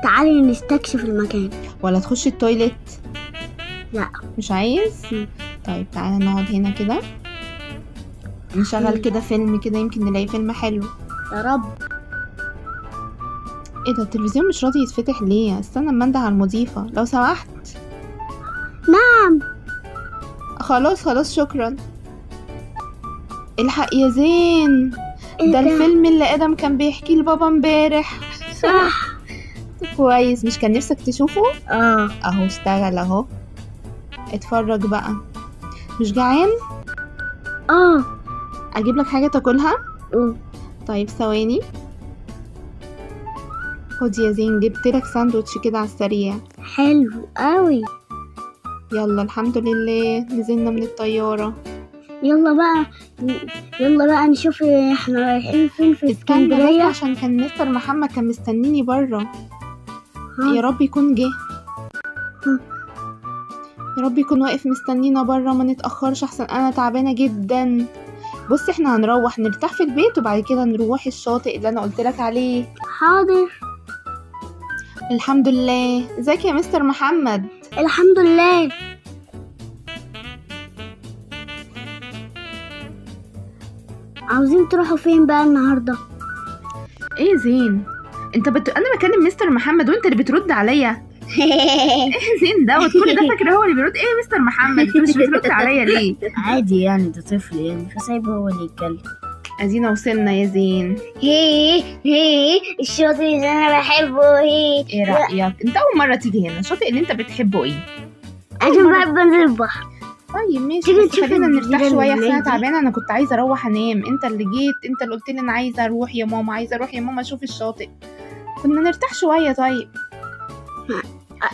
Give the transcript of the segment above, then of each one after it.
تعالي نستكشف المكان. ولا تخش ال toilet؟ لا. مش عايز؟ طيب تعالى نقعد هنا كده، نشغل كده فيلم كده، يمكن نلاقي فيلم حلو. يا رب. ايه ده، التلفزيون مش راضي يتفتح ليه؟ استنى اما انده على المضيفة لو سمحت. نعم. خلاص خلاص شكرا. الحق يا زين، إيه ده الفيلم اللي ادم كان بيحكيه لبابا امبارح. صح. كويس، مش كان نفسك تشوفه؟ اه. اهو اشتغل اهو، اتفرج بقى. مش جعان؟ اه. اجيب لك حاجة تاكلها؟ طيب ثواني. خد يا زين، جبت لك ساندوتش كده على السريع. حلو قوي. يلا الحمد لله نزلنا من الطيارة. يلا بقى، يلا بقى نشوف احنا رايحين فين في استنى بس اسكندرية. عشان كان مستر محمد كان مستنيني بره. يا رب يكون جه، يا رب يكون واقف مستنينا بره، ما نتأخرش احسن انا تعبانة جدا. بص احنا هنروح نرتاح في البيت وبعد كده نروح الشاطئ اللي انا قلت لك عليه. حاضر. الحمد لله. ازيك يا مستر محمد؟ الحمد لله. عاوزين تروحوا فين بقى النهارده؟ ايه زين، انت انا بكلم مستر محمد وانت اللي بترد عليا. ايه زين دوت كل ده فاكر هو اللي بيرد؟ ايه يا مستر محمد انت مش بترد عليا ليه؟ عادي يعني، ده طفل يعني، فسايبه هو اللي يتكلم. ادينا وصلنا يا زين. هي هي الشاطئ اللي انا بحبه. هي ايه رايك؟ انت اول مرة تيجي هنا، الشاطئ اللي انت بتحبه ايه؟ عشان بحب انزل البحر. طيب ماشي، تيجي بس نشوف خلينا نرتاح الجزيرة شوية اللي احسن انا هناك دي؟ تعبانة. انا كنت عايزه اروح انام، انت اللي جيت، انت اللي قلت لي انا عايزه اروح يا ماما، عايزه اروح يا ماما اشوف الشاطئ. كنا نرتاح شوية. طيب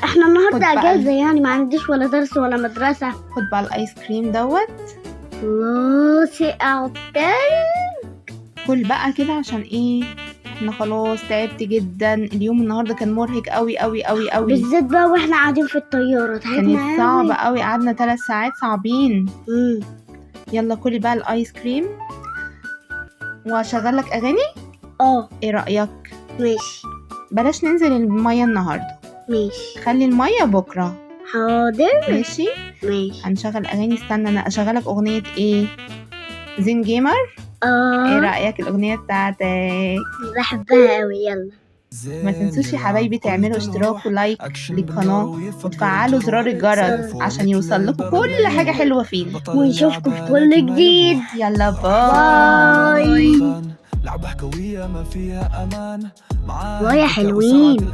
احنا النهارده خد بقى. اجازه يعني، ما عنديش ولا درس ولا مدرسه. خد بقى الايس كريم دوت. الله سقع التلج. كل بقى كده عشان ايه، احنا خلاص تعبت جدا. اليوم النهارده كان مرهق قوي قوي قوي قوي، بالذات بقى واحنا قاعدين في الطيارة تعبنا كانت قوي. صعبة قوي، قعدنا 3 ساعات صعبين. يلا كلي بقى الايس كريم واشغل لك اغاني. اه ايه رايك؟ ماشي. بلاش ننزل المية النهارده، ماشي. خلي المية بكره. حاضر. ماشي ماشي. هنشغل اغاني. استنى انا اشغلك اغنية ايه؟ زين جيمر. ايه رايك الاغنية بتاعتك؟ بحبها قوي. يلا ما تنسوش يا حبايبي تعملوا اشتراك و like للقناة وتفعلوا زرار الجرس عشان يوصل لكم كل حاجة حلوة فينا، ونشوفكم في كل جديد. يلا bye. bye يا حلوين.